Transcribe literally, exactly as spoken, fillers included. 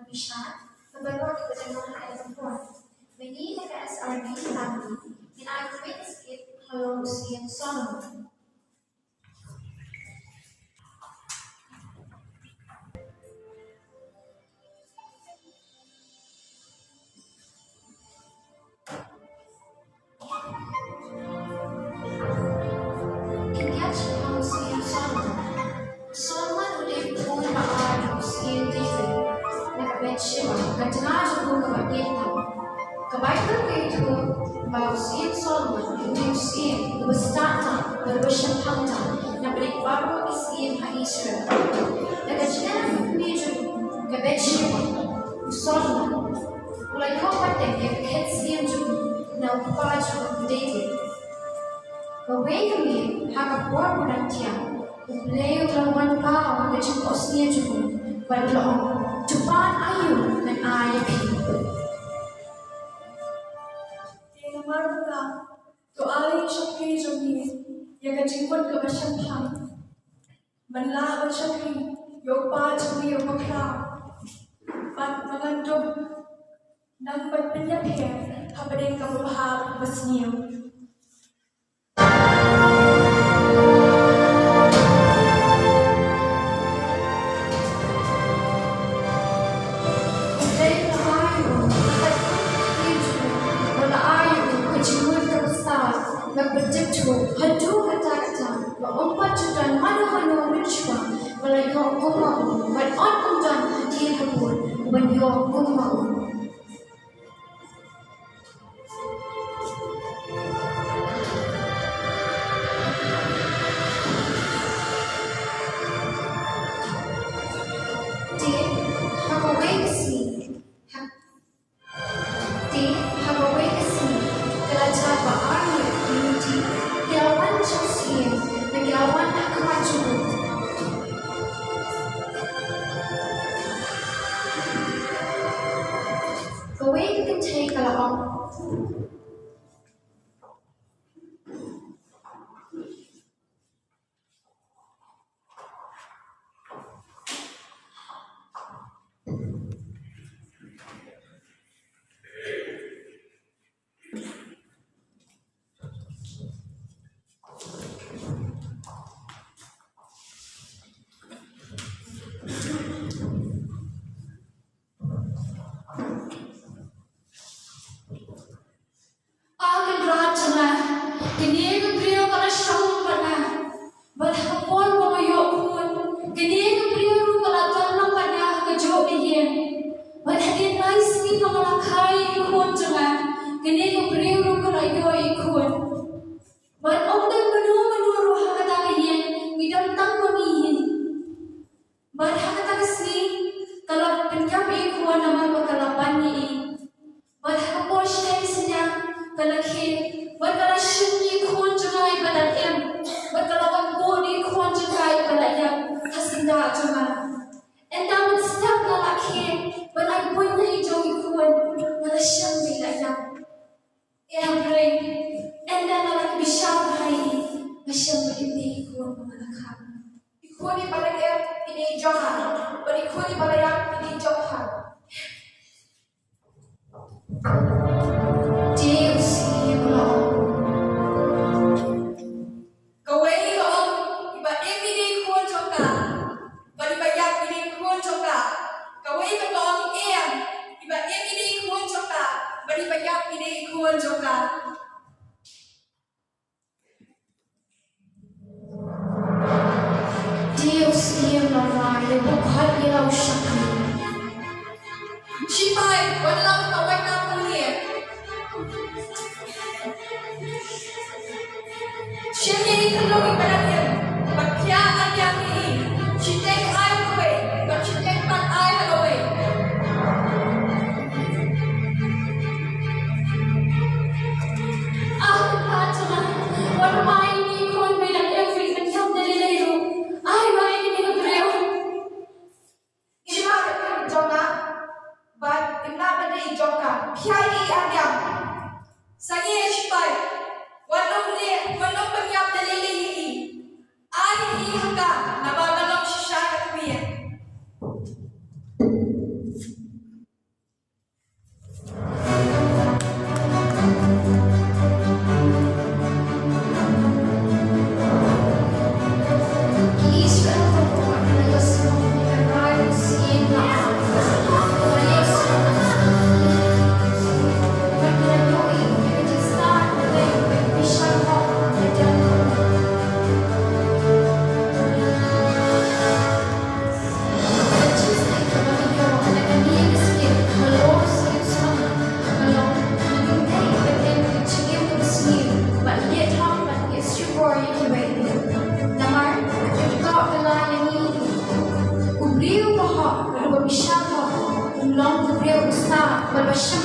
Bishar, ka baroh kiba don ha ka por. Mynta ka S R D family, ngin ai kawei ka skit halor u Syiem Solomon. Ki kjat shaphang u Syiem Solomon. Solomon u dei u khun ba ar jong u Syiem David na ka Bathsheba, ka tnga jong u kaba ïeit tam. Ka Baibl ka ïathuh ba u Syiem Solomon u dei u syiem uba stad tam bad uba shemphang tam na pdeng baroh ki syiem ha Israel. Da ka jingïaid lynti jong ka Bathsheba, u Solomon u la ïoh pateng ïa ka khet syiem jong u na u kpa jong u David. Kawei ka miet ha ka por ba dang thiah, U Blei u la wanpaw ïa ka jingphohsniew jong u bad u la ong, "To pat aïu ngan ai ïa phi?" Te namar kata, to ai ïa u shakri jong ngi ïa ka jingmut kaba shemphang. Ban lah ban shakri ïa u kpa jong ngi uba khraw. Bad ba ngan dup nang ban pynïapher hapdeng ka bynta kaba sniew. Haduh katta katta, ba ym pat ju don mano mano mynshuwa ba la ïoh kum ma u, bad ym don hadien habud ban ïoh kum ma u. Te ha kawei ka sngi, ha, te ha kawei ka sngi, ka la jia ba ar ngut ki lynti ki la wan sha u syiem, bad ki la wan ha khmat jong u. Kawei ka kynthei ka la ong. A Kynrad jong nga, kane ka briew ka la shong bad nga. Bad ha ka por ba nga ïoh khun, kane ka briew ruh ka la don lang bad nga ha kajuh ka ïing. Bad hadien lai sngi ba nga la kha ïa i khun jong nga, kane ka briew ruh ka la ïoh ïa i khun. Bad ym don mano mano ruh ha kata ka ïing, ngi don tang ma ngi hi. Bad ha kata ka sngi, ka la pynïap ïa i khun namar ba ka la ban ïa i. Bad ha ka por shiteng synñia, ka la khie, bad ka la shim ïa i khun jong nga iba dang im, bad ka la wan buh ïa i khun jong nga iba la ïap ha syndah jong nga. Ynda mynstep nga la khie, bad nga buh ïa i jong i khun, nga la shem ba i la ïap. Ïa briew, ynda nga la bishar bha ïa i, nga shem ba im dei i khun ba nga la kha. I khun iba la im i dei jong nga, bad i khun iba la ïap i dei jong pha. Te u syiem u la ong. Kawei ka ong, iba im i dei i khun jong ka, bad iba ïap i dei i khun jong ka. Kawei pat ka ong, em, iba im i dei i khun jong ka, bad iba ïap i dei i khun jong ka. Te u syiem u la rai, u la buh khot ïa la u shakri. Shipai, wan lam ka wait na pule. Shim ïa i khyllung iba dang im, bad phiah arliang ïa i. Shiteng ai ha kawei, bad shiteng pat ai ha kawei. Ah, ka jong nga, wat ai ïa i khun ba i dang im, pynïap da lei lei ruh. Ai, ai, ïa i briew. Shipai, jong nga, bad im lah ban dei jong ka, phiah ïa i arliang. Sangeh shipai, wat nym leh, wat nym pynïap da lei lei ïa i. Ai ïa i ha ka, naba ka long shisha ka kmie. Ba shim